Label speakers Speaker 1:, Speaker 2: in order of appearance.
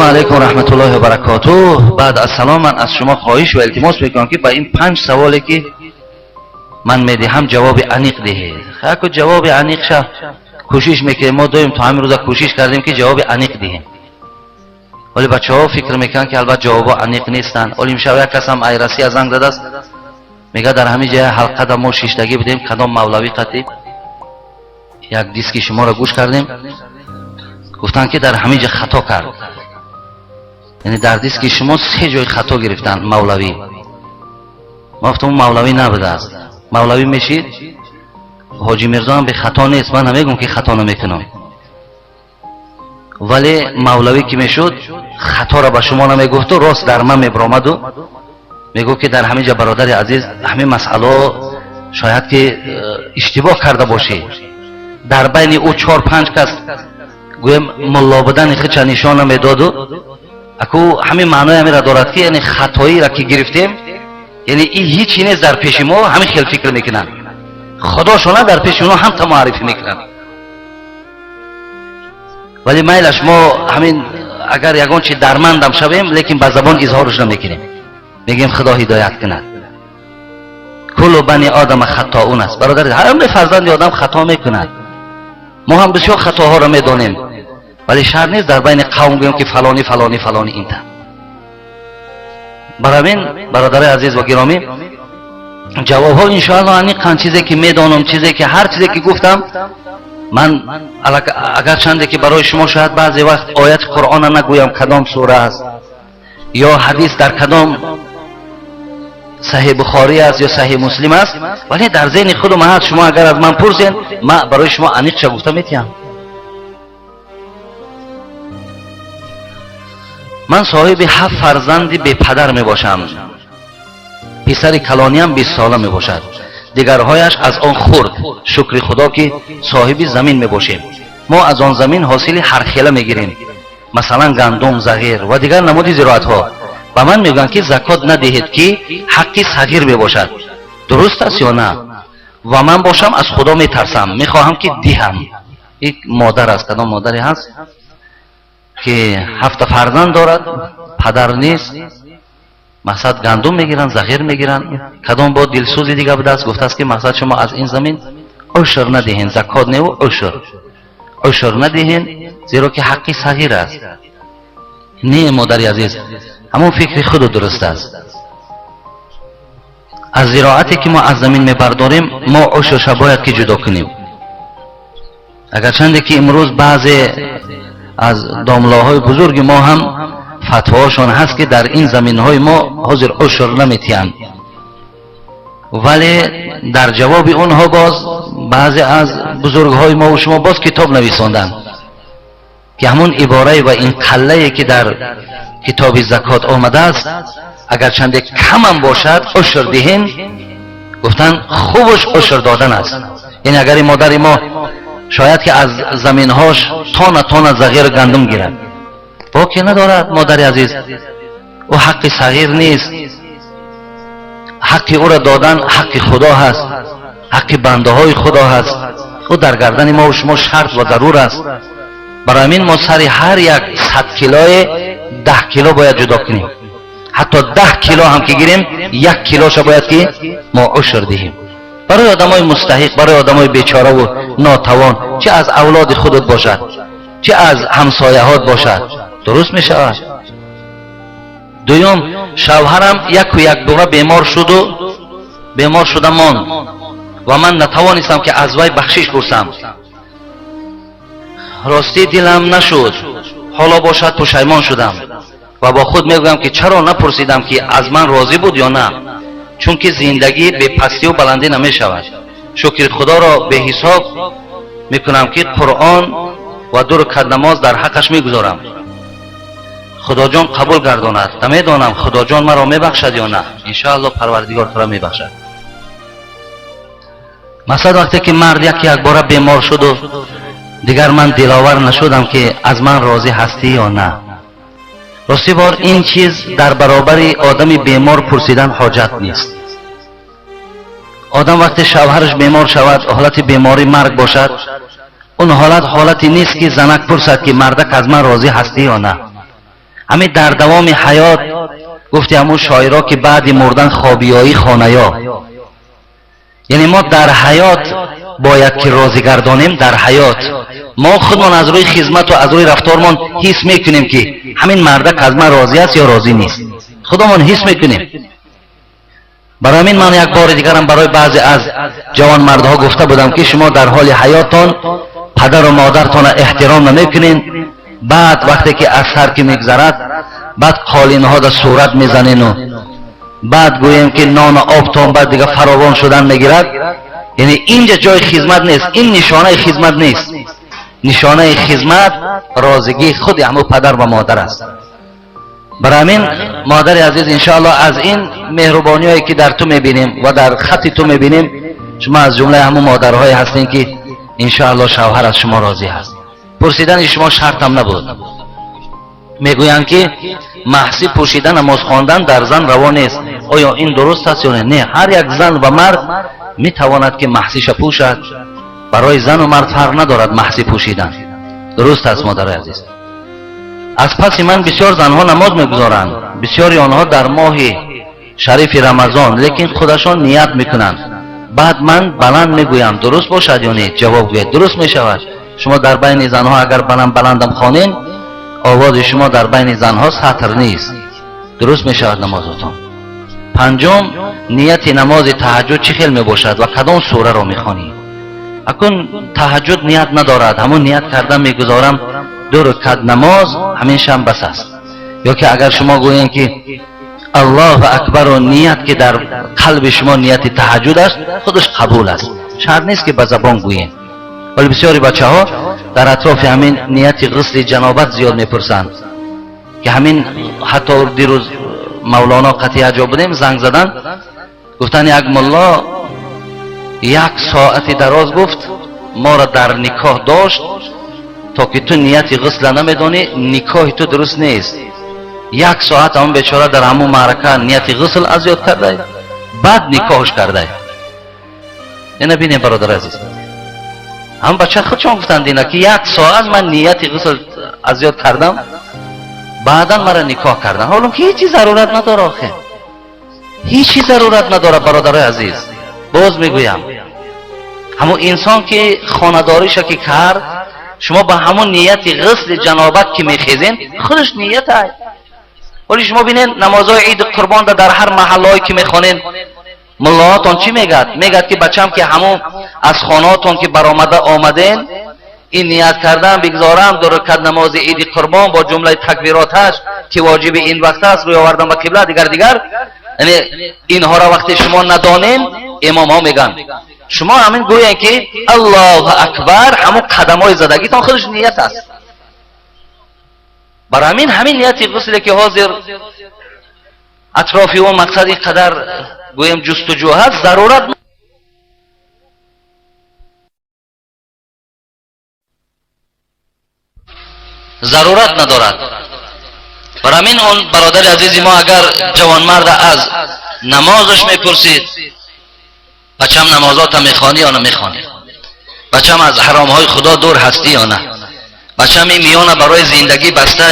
Speaker 1: Алайкум раҳматуллоҳи ва баракотуҳ. Баъд аз салом ман аз шумо хоҳиш ва илтимос мекунам, ки ба ин панҷ саволе, ки ман медиҳам, ҷавоби аниқ диҳед. Хаку ҷавоби аниқ ша кӯшиш мекунем. Мо доим то ҳамин рӯза кӯшиш кардем, ки ҷавоби аниқ диҳем, вале бачаҳо фикр мекунанд, ки албатта ҷавобҳо аниқ нестанд. Оли имшаб як касам ай Россия занг задааст, мега, дар ҳамин ҷоя ҳалқада мо шиштагӣ будем, кадом мавлавӣ қатӣ як диски шуморо гӯш кардем, гуфтанд, ки дар ҳамин ҷа хато кард, яъне дар диски шумо се ҷои хато гирифтанд мавлавӣ. Ма гуфтам, мавлавӣ набудааст, мавлавӣ мешид. Ҳоҷи Мирзоам бехато нест, ман намегӯм, ки хато намекунам, вале мавлавӣ ки мешуд, хаторо ба шумо намегуфту рост дар ман мебиромаду мегуфт, ки дар ҳамин ҷа, бародари азиз, ҳамин масъало шояд ки иштибоҳ карда бошӣ. Дар байни ӯ чор панҷ кас гӯем мулло будани хича нишона медоду аку ҳамин маънои ҳаминро дорад, ки яъне хатоиро ки гирифтем, яъне ин ҳичи нест дар пеши мо. Ҳамин хел фикр мекунанд, худошона дар пеши онҳо ҳамта муаррифӣ мекунанд. Вале майлаш, мо ҳамин агар ягон чи дармандам шавем, лекин ба забон изҳорш намекунем, мегӯем, худо ҳидоят кунад. Куллу бани одама хаттоун аст, бародари, ҳама фарзанди одам хато мекунад. Мо ҳам бисёр хатоҳоро медонем, вале шарт нест дар байни қавм гӯем, ки фалонӣ, фалонӣ, фалонӣ инта. Барамин, бародари азиз ва гиромӣ, ҷавобҳо иншоалло аниқан, чизе ки медонам, чизе ки ҳар чизе ки гуфтам ман, агарчанде ки барои шумо шояд баъзе вақт ояти қуръона нагӯям, кадом сура аст ё ҳадис дар кадом Саҳеҳ Бухорӣ аст ё Саҳеҳ Муслим аст, вале дар зеҳни худум ҳаст. Шумо агар аз ман пурсен, ман барои шумо аниқша гуфта метиҳам. Ман соҳиби ҳафт фарзанди бепадар мебошам. Писари калониам 20 сола мебошад, дигарҳояш аз он хурд. Шукри худо, ки соҳиби замин мебошем. Мо аз он замин ҳосили ҳархела мегирем, масалан гандум, зағир ва дигар намуди зироатҳо. Ба ман мегӯянд, ки закот надиҳед, ки ҳаққи сағир мебошад. Дуруст аст ё на? Ва ман бошам, аз худо метарсам, мехоҳам, ки диҳам. Ик модар аст, кадом модаре ҳаст, ки ҳафта фарзанд дорад, падар нест, мақсад гандум мегиранд, зағир мегиранд. Кадом бо дилсӯзи дига будааст, гуфтааст, ки мақсад шумо аз ин замин ушр надиҳен, закот неву ушр, ушр надиҳен, зеро ки ҳаққи сағир аст. Не, модари азиз, ҳамон фикри худу дуруст аст. Аз зироате ки мо аз замин мебардорем, мо ушрша бояд ки ҷудо кунем. Агарчанде ки имрӯз баъзе аз домлоҳои бузурги мо ҳам фатвоҳошон ҳаст, ки дар ин заминҳои мо ҳозир ушр наметиҳанд, вале дар ҷавоби онҳо боз баъзе аз бузургҳои мо шумо боз китоб нависонданд, ки ҳамон иборае ва ин қаллае, ки дар китоби закот омадааст, агарчанде камам бошад, ушр диҳем, гуфтанд, хубаш ушр додан аст. Яъне агар ин модари мо шояд ки аз заминҳош тона тона зағиру гандум гирад, боке надорад, модари азиз, ӯ ҳаққи сағир нест. Ҳаққи ӯро додан ҳаққи худо ҳаст, ҳаққи бандаҳои худо ҳаст, ӯ дар гардани мо шумо шарт ва зарур аст. Барои ҳамин мо сари ҳар як 100 килое 10 кило бояд ҷудо кунем. Ҳатто 10 кило ҳам ки гирем, як килоша бояд ки мо ушр диҳем барои одамои мустаҳиқ, барои одамои бечораву нотавон, чӣ аз авлоди худат бошад, чӣ аз ҳамсояҳот бошад, дуруст мешавад. Дуюм, шавҳарам яку якбора бемор шуду бемор шуда монд ва ман натавонистам, ки аз вай бахшиш пурсам. Ростӣ, дилам нашуд. Ҳоло бошад, пушаймон шудам ва бо худ мегӯям, ки чаро напурсидам, ки аз ман розӣ буд ё на, чунки зиндагӣ бепастию баландӣ намешавад. Шукри худоро беҳисоб мекунам, ки Қуръон ва ду рукат намоз дар ҳаққаш мегузорам. Худоҷон қабул гардонад. Намедонам, худоҷон маро мебахшад ё на. Иншоалло, Парвардигор туро мебахшад. Масалан, вақте ки мард яке якбора бемор шуду дигар ман диловар нашудам, ки аз ман розӣ ҳастӣ ё на. Ростӣ бор, ин чиз дар баробари одами бемор пурсидан ҳоҷат нест. Одам вақте шавҳараш бемор шавад, ҳолати беморӣ марг бошад, он ҳолат ҳолате нест, ки занак пурсад, ки мардак, аз ман розӣ ҳастӣ ё на. Ҳамин дар давоми ҳаёт гуфти ҳамун шоиро, ки баъди мурдан хобиёӣ хонаё, яъне мо дар ҳаёт бояд ки розӣ гардонем. Дар ҳаёт мо худмон аз рӯи хизмату аз рӯи рафтормон ҳис мекунем, ки ҳамин мардак аз ман розӣ аст ё розӣ нест, худамон ҳис мекунем. Барои ҳамин ман як бори дигарам барои баъзе аз ҷавонмардҳо гуфта будам, ки шумо дар ҳоли ҳаёттон падару модартонро эҳтиром намекунед, баъд вақте ки аз сар ки мегзарад, баъд қолинҳода сурат мезанену баъд гӯем, ки нону обтон баъд дига фаровон шудан мегирад. Яъне инҷа ҷои хизмат нест, ин нишонаи хизмат нест. Нишонаи хизмат розигии худи ҳамун падар ва модар аст. Барои ҳамин, модари азиз, иншоалло, аз ин меҳрубониҳое ки дар ту мебинем ва дар хати ту мебинем, шумо аз ҷумлаи ҳамун модарҳое ҳастем, ки иншоалло шавҳар аз шумо розӣ ҳаст. Пурсидани шумо шартам набуд. Мегӯянд, ки маҳсӣ пӯшида намоз хондан дар зан раво нест, оё ин дуруст аст ё не? Не, ҳар як зан ва мард метавонад, ки маҳсиша пӯшад. Барои зану мард фарқ надорад маҳсӣ пӯшидан. Дуруст аст, модари азиз. Аз паси ман бисёр занҳо намоз мегузоранд, бисёри онҳо дар моҳи шарифи Рамазон, лекин худашон ният мекунанд, баъд ман баланд мегӯям, дуруст бошад ё не? Ҷавоб гӯяд. Дуруст мешавад. Шумо дар байни занҳо агар баланд баландам хонен, овози шумо дар байни занҳо сатр нест, дуруст мешавад намозотон. Панҷум, нияти намози таҳаҷҷуд чӣ хел мебошад ва кадом сураро мехонӣ? Акун таҳаҷҷуд ният надорад, ҳамун ният карда мегузорам ду рукат намоз, ҳамин шам бас аст. Ё ки агар шумо гӯем, ки Аллоҳу акбару ният, ки дар қалби шумо нияти таҳаҷҷуд аст, худаш қабул аст, шарт нест, ки ба забон гӯем. Вале бисёри бачаҳо дар атрофи ҳамин нияти ғусли ҷанобат зиёд мепурсанд, ки ҳамин ҳатто дирӯз Мавлоно қатъия ҷо будем, занг задан, гуфтан, як мулло як соати дароз гуфт, моро дар никоҳ дошт, то ки ту нияти ғусла намедонӣ, никоҳи ту дуруст нест. Як соат ҳамон бечора дар ҳамун маърака нияти ғусл аз ёд кардай, баъд никоҳш кардай. Ина бинем, бародари азиз, ҳам бача худшон гуфтанд ина, ки як соат ман нияти ғусл аз ёд кардам, баъдан мара никоҳ кардам. Ҳоло ки ҳечи зарурат надора, охе, ҳечи зарурат надорад. Бародарои азиз, боз мегӯям, ҳамун инсон ки хонадориша ки кард, шумо ба ҳамун нияти ғусли ҷанобат ки мехезен, худаш ният ай. Вале шумо бинед, намозҳои иди қурбонда дар ҳар маҳаллаҳое ки мехонен, муллоҳотон чӣ мегӯяд? Мегӯяд, ки бачам, ки ҳамун аз хонаотон ки баромада омаден, ин ният кардан бигзорам ду ракат намози иди қурбон бо ҷумлаи такбироташ, ки воҷиби ин вақт аст, рӯй овардан ба қибла, дигар дигар. Яъне инҳоро вақте шумо надонем, имомҳо мегӯянд, шумо ҳамин гӯянд, ки Аллоҳу акбар, ҳамун қадамҳои задагитон худаш ният аст. Барои ҳамин ҳамин нияти ғусле, ки ҳозир атрофи он мақсад ин қадар гӯем ҷустуҷӯ ҳаст, зарурат надорад. Барои ҳамин он бародари азизи мо агар ҷавонмарда аз намозаш мепурсид: бачам, намозота мехонӣ ё намехонӣ? Бачам, аз ҳаромҳои Худо дур ҳастӣ ё на? Бачам, ин миёна барои зиндагӣ баста.